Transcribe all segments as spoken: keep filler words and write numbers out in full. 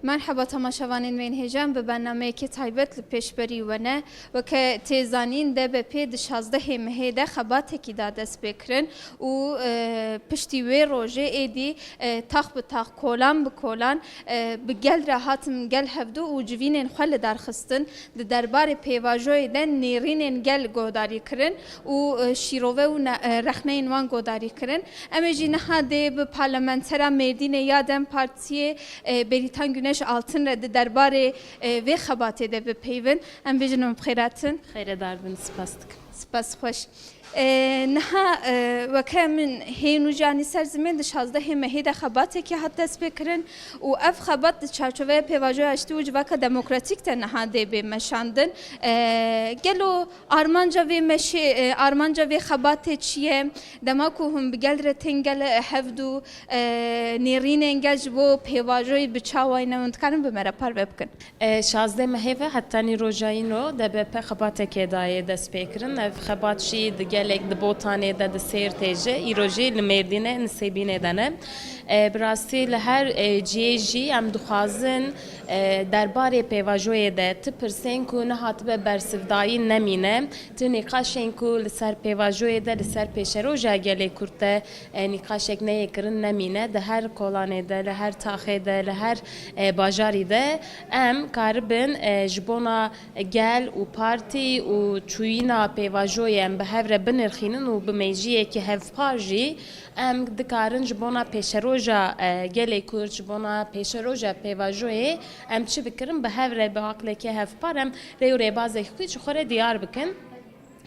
Merheba temaşevanên wên hêja, em bi bernameyekê taybet li pêşberî we ne. Weke tê zanîn, D B P di şazdehê mehê de xebatekî da destpêkirin û, e, piştî wê rojê êdî, e, tax bi tax, kolan bi kolan, e, bi gel re hatin gel hevdû û civînên xwe li dar xistin. Di derbarê pêvajoyê de nêrînên gel guhdarî kirin û, e, şîrove û ne-, e, rexneyên wan guhdarî kirin. Em ê jî niha dê bi parlamentera Mêrdînê ya DEM Partiyê, e, Bêrîtan Güneş Altın re di derbarê, e, vê xebatê de bipeyvin. Em bêjin em bi xêr hatin. Xêre dar bin, spas dikim. Spas xweş. E, niha, e, weke min hên û janî ser zimên di şazdehê mehê de xebatekî hat destpêkirin û ev xebat di çarçoveya pêvajoya aştî û civaka demokratîk de niha dê bê meşandin. E, gelo armanca vê meşê, e, armanca vê xebatê çi ye? Dema ku hûn bi gel re tên gel hevdû, e, nêrînên gel ji bo pêvajoyê bi çawa ne, hûn dikarin bi me re parve bikin? E, şazdeh mehê ve hetanî roja îro D B P xebatekê dayê destpêkirin. Ev xebat jî di gelek di Botanê de, di Sêrtê jî, îro jî li Mêrdînê, Nisêbînê de ne. E, bi rastî li her, e, cihê jî em dixwazin, e, derbarê pêvajoyê de ti pirsên ku nehatibe bersivdayî nemîne, ti nîqaşên ku li ser pêvajoyê de, li ser pêşeroja gelê Kurd de, e, nîqaşek neyê kirin nemîne, di her kolanê de, li her taxê de, li her, e, bajarî de em karibin, e, ji bona gel û partî û çûyîna pêvajoyê em bi hev re binirxînin û bi mêjiyekî hevpar jî em dikarin ji bona pêşeroja, e, gelê Kurd, ji bona pêşeroja pêvajoyê em çi bikirin, bi hev re bi aqleke hevpar em rê û rêbazek xwe ji xwe re diyar bikin.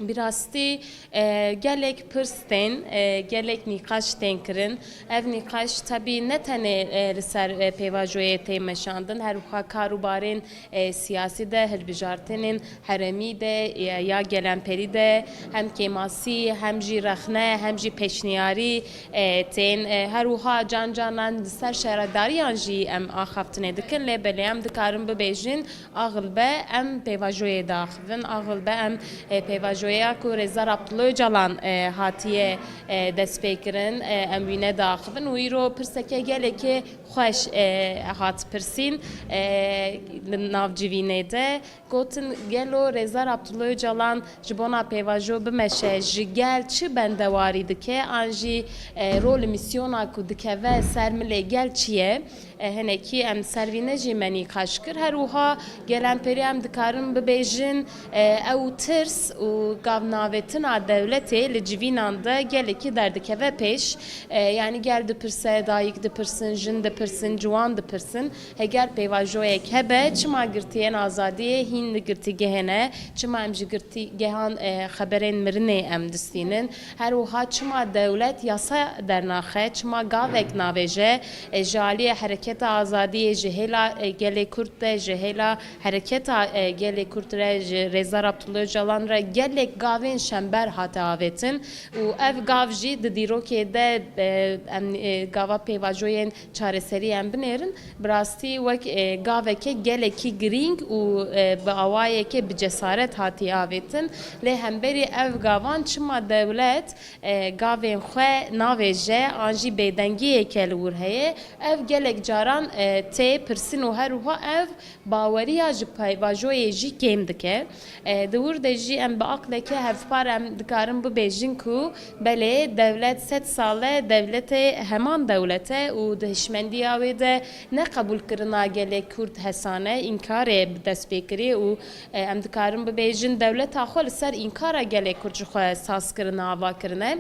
Bi rastî, e, gelek pirs tên, e, gelek nîqaş tên kirin. Ev nîqaş tebî ne tenê, e, li ser, e, pêvajoyê tê meşandin, her wiha kar û barên, e, siyasî de, hilbijartinên herêmî de, e, ya gelemperî de, hem kêmasî, hem jî rexne, hem jî pêşniyarî, e, tên. E, her wiha can canan li ser şaredariyan jî em axaftinê dikin, lê belê em dikarin bibêjin, Axil be em pêvajoyê diaxivin, axil be em, e, pêvajoya ku Rêzdar Abdullah Ocalan, e, hatiye, e, destpêkirin, e, em wî nediaxivin û îro pirseke gelekê xweş, e, hat pirsîn, e, li nav civînê de. Gotin, gelo Rêzdar Abdullah Ocalan ji bona pêvajo bimeşe, ji gel çi bendewarî dike, an jî, e, rol û mîsyona ku dikeve ser milê gel çi ye? E, hinekî em ser vî ne jî me nîqaş kir. Her wiha gelemperî em dikarin bibêjin, e, ew tirs û gavnavêtina dewletê li civînan de gelekî derdikeve pêş. E, yanî gel dipirse, dayik dipirsin, jin dipirsin, ciwan dipirsin. Heger pêvajoyek hebe, çima girtiyên azadiyê hîn li girtîgehê ne? Çima em ji girtîgehan, e, xeberên mirinê em distînin? Her wiha çima dewlet yasa dernaxe, çima gavek navêje, e, ji aliyê Hereketa Azadiyê ji hêla, e, gelê Kurd de, ji hêla Hereketa, e, gelê Kurd re, ji Rêzdar Abdullah Ocalan re gelek gavên şember hate avêtin û ev gav jî di dîrokê de, e, em, e, gava pêvajoyên çareserî em binêrin, bi rastî wek, e, gaveke gelekî girîng û, e, bi awayeke bi cesaret hatiye avêtin. Lê hemberî ev gavan çima dewlet, e, gavên xwe navêje an jî bêdengiyeke li wir heye? Ev gelek caran, e, tê pirsin û her wiha ev baweriya ji pêvajoyê jî kêm dike. E, di wir de jî em bi aqleke hevpar em dikarin bibêjin ku belê dewlet sed sal e, dewletê heman dewlet e û di hişmendiya wê de ne qebûlkirina gelê Kurd hesane, înkarê bi dest pê kirî û, e, em dikarin bibêjin dewleta xwe li ser înkara gelê Kurd ji xwe saz kirine, ava kirine.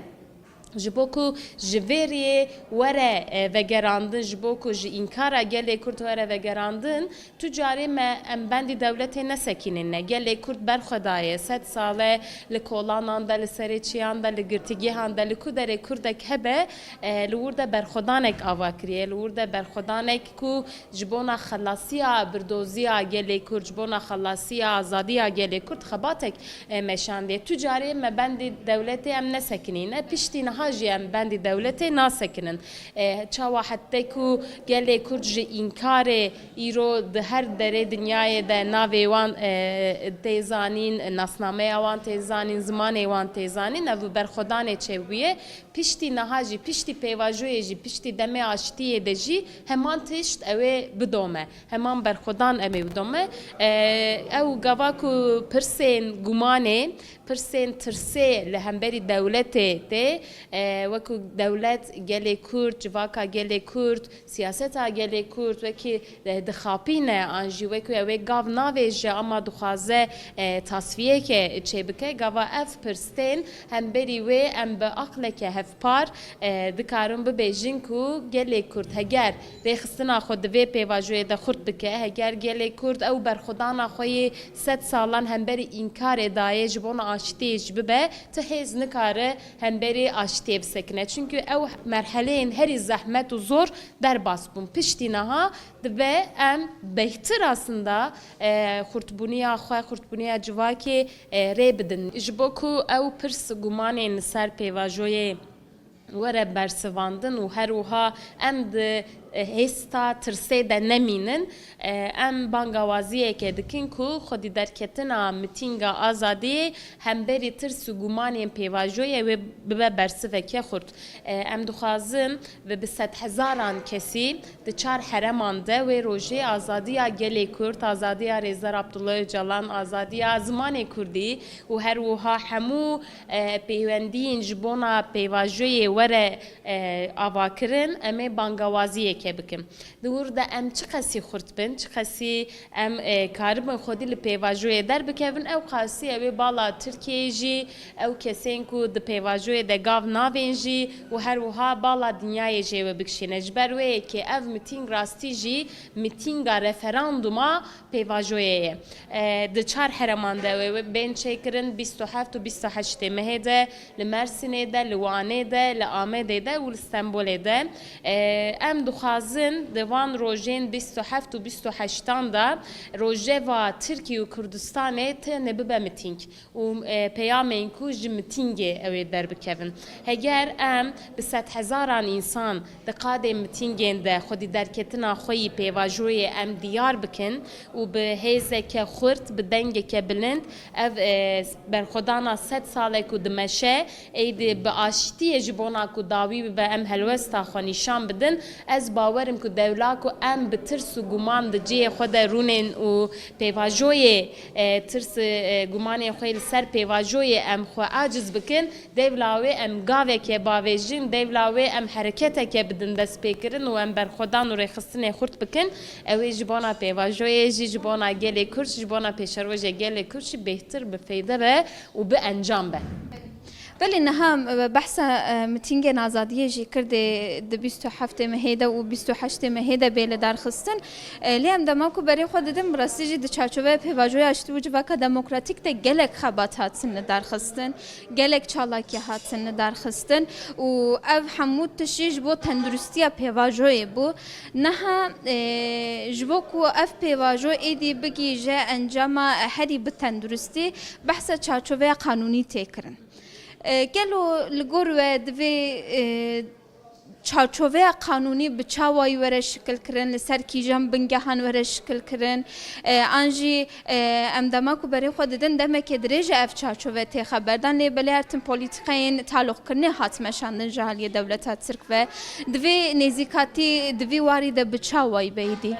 Ji bo ku ji vê riyê were, e, vegerandin, ji bo ku ji înkara gelê Kurd were vegerandin, tu carê me em bendî dewletê nesekînîne. Gelê Kurd berxwe daye, sed sal e li kolanan de, li serê çiyan de, li girtîgehan de, li ku derê Kurdek hebe, e, li wir de berxwedanek ava kiriye, li wir de berxwedanek ku ji bona xelasiya birdoziya gelê Kurd, ji bona xelasiya azadiya gelê Kurd xebatek, e, meşandiye. Tu carê me bendê dewletê em nesekinîne. Piştî niha jî em bendî dewletê nasekinin. E, çawa hette ku gelê Kurd ji înkarê îro di her derê dinyayê de navê wan, e, tê zanîn, nasnameya wan tê zanîn, zimanê wan tê zanîn, ev berxwedanê çêbûye. Piştî niha jî, piştî pêvajoyê jî, piştî demê aştiyê de jî heman tişt ew ê bidome. Heman berxwedan em ê bidome. E, ew gava ku pirsên gumanê, pirsên tirsê li hemberî dewletê tê, e, wekî dewlet gelê Kurd, civaka gelê Kurd, siyaseta gelê Kurd wekî, e, dixapîne an jî wekî ew ê gav navêje ama dixwaze, e, tasfiyeke çêbike. Gava ev pirsên hemberî wê em bi aqleke hevpar, e, dikarin bibêjin ku gelê Kurd heger rêxistina xwe di vê pêvajoyê de xurt bike, heger gelê Kurd ew berxwedana xwe yê sed salan hemberî înkarê dayê ji bona aştiyê jî bibe, ti hêz nikare hemberî aştiyê bisekine. Çimkî ew merheleyên herî zehmet û zor derbas bûn. Piştî niha dibe em bêhtir aslında, e, xurtbûniya xwe, xurtbûniya civakê, e, rê bidin. Ji bo ku ew pirs gumanên li ser pêvajoyê were bersivandin û her wiha em di, e, hêsta tirsê de nemînin, e, em bangawaziyeke dikin ku xwedî derketina mitînga azadiyê hemberî tirs û gumanên pêvajoyê wê bibe bersiveke xurt. E, em dixwazin bi, bi sedhezaran kesî di çar hereman de wê rojê azadiya gelê Kurd, azadiya Rêzdar Abdullah Ocalan, azadiya zimanê Kurdî û her wiha hemû, e, pêwendiyên ji bona pêvajoyê were, e, avakirin, em ê bangawaziyeke bikin. Di wir de em çiqasî xurt bin, çiqasî em, e, karibin xwedî li pêvajoyê derbikevin, ew qasî ew ê bala Tirkiyeyê jî, ew kesên ku di pêvajoyê de gav navên jî û her wiha bala dinyayê jê wê bikişîne. Ji ber wê yekê ev mitîng rastî jî mitînga referanduma pêvajoyê ye. E, di çar hereman de wê, wê bên çêkirin, bîst û heft û bîst û heştê mehê de, li Mersînê de, li Wanê de, li Amedê de û li Stenbolê de. E, em dixwazin di van rojên bîst û heft û bîst û heştan de rojeva Tirkiye û Kurdistanê tenê bibe mitîng û, e, peyamên ku ji mitîngê ew ê derbikevin. Heger em bi sedhezaran însan di qadê mitîngên de xwedî derketina xwe yî pêvajoyê em diyar bikin û bi hêzeke xurt, bi dengeke bilind ev, e, berxwedana sed salek û dimeşe, êdî bi aştiyê ji bona ku dawî bibe em helwesta xwe nîşan bidin. Ez bawer im ku dewla ku em bi tirs û guman di cihê xwe de rûnên û pêvajoyê, e, tirs, e, gumanê xwe li ser pêvajoyê em xwe aciz bikin, dewla wê em gaveke bavêjin, dewla wê em hereketeke bidin destpêkirin û em berxwedan û rêxistinê xurt bikin. Ew ê ji bona pêvajoyê jî, ji bona gelê Kurd, ji bona pêşerojê gelê Kurd jî bêhtir bi feyde be û bi encam be. Belê niha, e, behsa, e, mitîngên azadiyê jî kirdê di bîst û heftê mehê de û bîst û heştê mehê de bê li darxistin. E, lê em dema ku berê xwe didin, bi rastî jî di çarçoveya pêvajoya aştî û civaka demokratîk de gelek xebat hatin li darxistin, gelek çalakî hatin li darxistin û ev hemû tişt jî ji bo tenduristiya pêvajoyê bû. Niha, e, ji bo ku ev pêvajo êdî bigihîje encama herî bi tenduristî, behsa çarçoveya qanûnî tê kirin. E, gelo li gor we divê, e, çarçoveya qanûnî bi çawayî were şikilkirin, li ser kîjan bingehan were şikilkirin? E, an jî, e, em dema ku berê xwe didin, demeke dirêj e ev çarçove tê xeberdan, lê belê her tim polîtîkayên taloqkirinê hat meşandin ji aliyê dewleta Tirk ve. Divê nêzîkatî di vî warî de bi çawayî be êdî?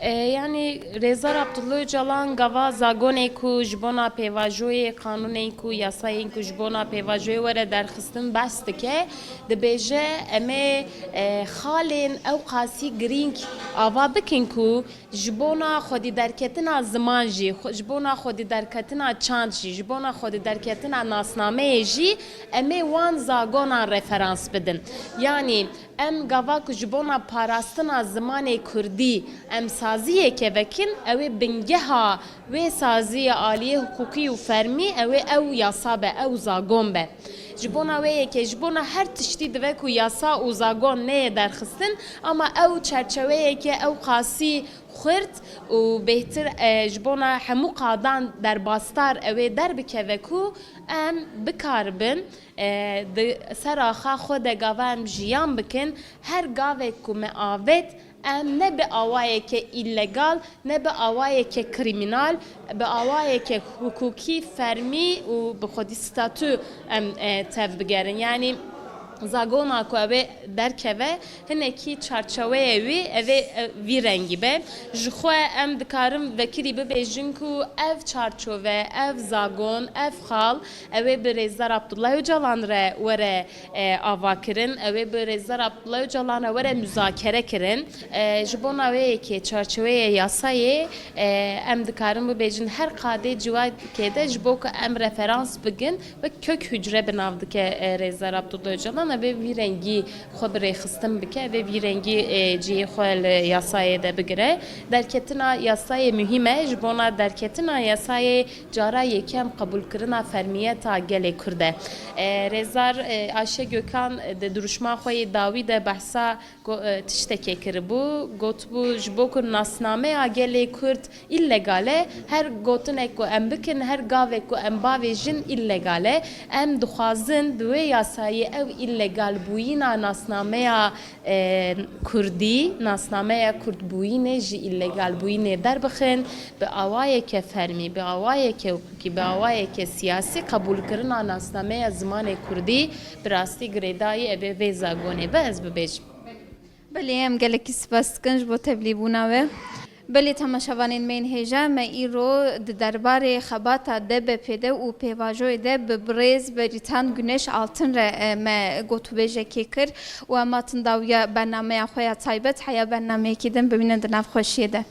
E, yanî Rêzdar Abdullah Ocalan gava zagonê ku ji bona pêvajoyê, qanûnên ku, yasayên ku ji bona pêvajoyê were derxistin behs dike, dibêje, em ê, e, xalên ew qasî girîng ava bikin ku ji bona xwedî derketina ziman jî, xwe-, ji bona xwedî derketina çand jî, ji bona xwedî derketina nasnameyê jî em ê wan zagonan referans bidin. Yanî em gava ku ji bona parastina zimanê kurdî em saziyeke vekin, ew ê bingeha wê saziyê aliyê hiqûqî û fermî ew ê ew yasa be, ew zagon be. Ji bona wê yekê, ji bona her tiştî dibe ku yasa û zagon neyê derxistin, ama ew çerçeveyeke ew qasî Xurt û bêhtir, e, ji bona hemû qadan derbasdar ew ê derbikeve ku em bikaribin, e, di ser axa xwe de gava em jiyan bikin, her gavek ku me avêt, em ne bi awayeke îlegal, ne bi awayeke krîmînal, bi awayeke hukukî, fermî û bi xwedî statû em, e, tevbigerin. Yanî zagona ku ew ê derkeve, hinekî çarçeweyê wî ev ê, e, vî rengî be. Ji xwe em dikarin vekirî bibêjin ku ev çarçove, ev zagon, ev xal, ew ê bi Rêzdar Abdullah Ocalan re were, e, ava kirin, ew ê bi Rêzdar Abdullah Ocalan re were muzakere kirin. E, ji bona wê yekê çarçeweyê yasayê, e, em dikarin bibêjin her qadê civakê de ji bo ku em referans bigin, wek kök hücre bi nav dike, e, Rêzdar Abdullah Ocalan, ev ê vî rengî xwe bi rêxistin bike, ev ê vî rengî, e, cihê xwe li yasayê de bigire. Derketina yasayê muhîm e, ji bona derketina yasayê cara yekem qebûlkirina fermiyeta gelê Kurd e. E, Rêzdar, e, Ayşe Gökhan di dirûşma xwe yê dawî de behsa go-, e, tiştekê kiribû. Gotibû, ji bo ku nasnameya gelê Kurd îlegal e, her gotinek ku em bikin, her gavek ku em bavêjin îlegal e. Em dixwazin bi wê yasayê ew îlegalbûyîna nasnameya, e, Kurdî, nasnameya Kurdbûyînê ji îlegalbûyînê derbixin, bi awayeke fermî, bi awayeke hukukî, bi awayeke siyasî qebûlkirina nasnameya zimanê Kurdî bi rastî girêdayî ebe vê zagonê be, ez bibêjim. Belê, em gelekî spas dikin ji bo tevlîbûna we. Belê, temaşevanên me yên hêja, me îro di derbarê xebata D B P de û pêvajoyê de bi birêz Berîtan Güneş Altın re, e, me gotûbêjekê kir û em hatin dawiya bernameya xwe ya taybet, heya bernameyekî din bimînin di nav xweşiyê de.